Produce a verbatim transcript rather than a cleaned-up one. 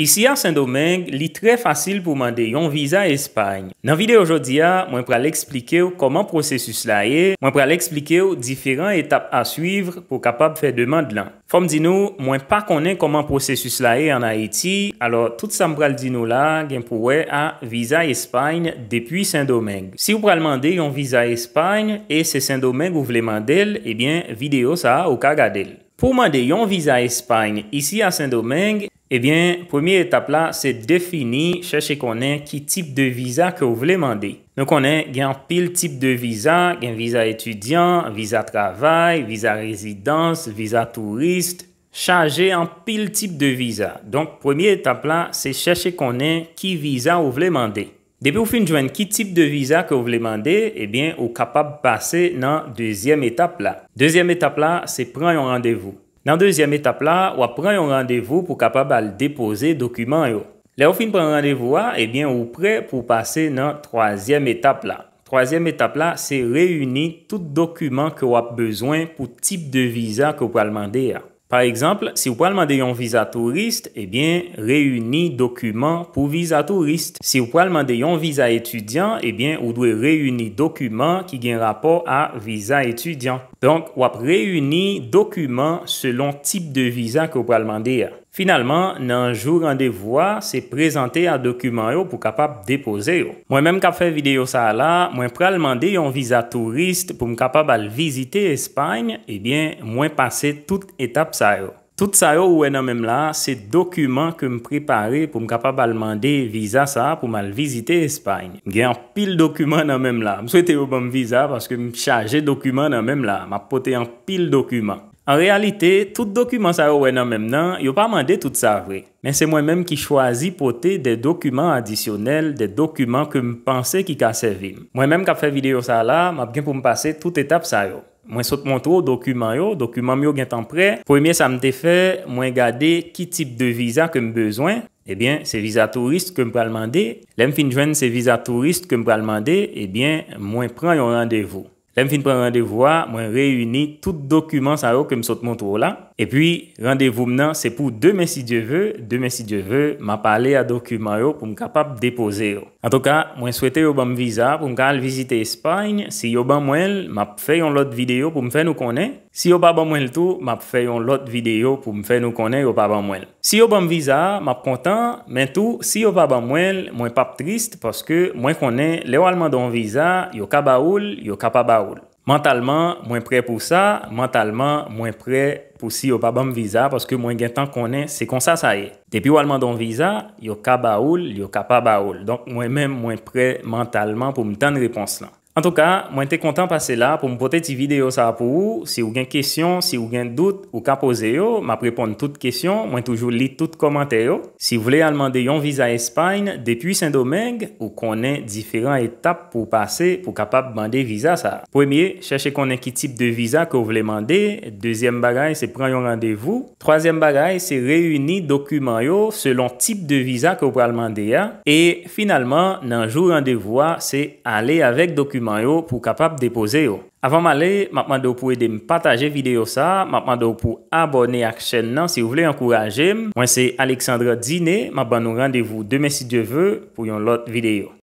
Isi a Sendomeng, li trè fasil pou mande yon viza Espay. Nan videyo jodi a, mwen pral eksplike w kòman pwosesis la ye, mwen pral eksplike w diferan etap a swiv pou w kapab fè demann lan. Fò m di nou, mwen pa konnen kòman pwosesis la ye ann Ayiti, alò tout sa m pral di nou la a gen pou wè a viza Espay depi Sendomeng. Si w pral mande yon viza Espay e se Sendomeng ou vle mande l, ebyen videyo sa a ou ka gade l. Pou w mande yon viza Espay isi a Sendomeng, ebyen premye etap la se defini, chèche konnen ki tip de viza ke w vle mande. Nou konnen gen anpil tip de viza, gen viza etidyan, viza travay, viza rezidans, viza touris, chaje anpil tip de viza. Donk premye etap la se chèche konnen ki viza ou vle mande. Depi w fin jwenn ki tip de viza ke w vle mande, ebyen ou kapab pase nan dezyèm etap la. Dezyèm etap la se pran yon randevou. Nan dezyèm etap la, w ap pran yon randevou pou w kapab al depoze dokiman yo. Lè w fin pran randevou a, ebyen ou prè pou w pase nan twazyèm etap la. Twazyèm etap la se reyini tout dokiman ke w ap bezwen pou tip de viza ke w pral mande a. Pa egzanp, si w pral mande yon viza touris, ebyen reyini dokiman pou viza touris. Si w pral mande yon viza etidyan, ebyen ou dwe reyini dokiman ki gen rapò a viza etidyan. Donk w ap reyini dokiman selon tip de viza ke w pral mande a. Finalman, nan jou randevou a, se prezante a dokiman yo pou kapab depoze yo. Mwen menm k ap fè videyo sa a la, mwen pral mande yon viza touris pou m kapab al vizite Espay, ebyen mwen pase tout etap sa yo. Tout sa yo ou wè nan men m la a, se dokiman ke m prepare pou m kapab al mande viza sa a pou m al vizite Espay. M gen anpil dokiman nan men m la. M swete yo ban m viza paske m chaje dokiman nan men m la. M ap pote anpil dokiman. An reyalite, tout dokiman sa yo wè nan men m nan, yo pa mande tout sa vre. Men se mwen menm ki chwazi pote de dokiman adisyonèl, de dokiman ke m panse ki ka sèvi m. Mwen menm k ap fè videyo sa a la, m ap gen pou m pase tout etap sa yo. Mwen sot montre w dokiman yo, dokiman m yo gentan prè. Premye sa m te fè, mwen gade ki tip de viza ke m bezwen. Ebyen, se viza touris ke m pral mande. Lè m fin jwenn se viza touris ke m pral mande, ebyen, mwen pran yon randevou. Lè m fin pran randevou a, mwen reyini tout dokiman sa yo ke m sot montre w la. Epi, randevou m nan se pou demen si Dye ve, demen si Dye ve, m ap ale a dokiman yo pou m kapab depoze yo. Antouka, mwen swete yo ban m viza pou m ka al vizite Espay. Si yo ban mwen l, m ap fè yon lòt videyo pou m fè nou konnen. Si yo pa ban mwen l tou, m ap fè yon lòt videyo pou m fè nou konnen yo pa ban mwen l. Si yo ban m viza a, m ap kontan, men tou, si yo pa ban mwen l, mwen p ap tris, paske mwen konnen lè w al mande yon viza, yo ka ba ou l, yo ka pa ba ou l. Mantalman, mwen prè pou sa, mantalman, mwen prè pou si yo pa ban m viza, paske mwen gentan konnen se konsa sa ye. Depi w al mande yon viza, yo ka ba ou l, yo ka pa ba ou l. Donk, mwen menm, mwen prè mantalman pou m tann repons lan. Antouka, mwen te kontan pase la pou m pote ti videyo sa a pou ou. Si w gen kesyon, si w gen dout, ou ka poze yo. M ap reponn tout kesyon. Mwen toujou li tout kòmantè yo. Si w vle al mande yon viza Espay depi Sendomeng, ou konnen diferan etap pou w pase pou w kapab mande viza sa a. Premye, chèche konnen ki tip de viza ke w vle mande. Dezyèm bagay, se pran yon randevou. Twazyèm bagay, se reyini dokiman yo selon tip de viza ke w pral mande a. E finalman, nan jou randevou a, se ale avèk dokiman yo pou w kapab depoze yo. Avan m ale, m ap mande w pou ede m pataje videyo sa a, m ap mande w pou abòne ak chèn nan si w vle ankouraje m. Mwen se Alexandre Diné, m ap ban nou randevou demen si Dye ve pou yon lòt videyo.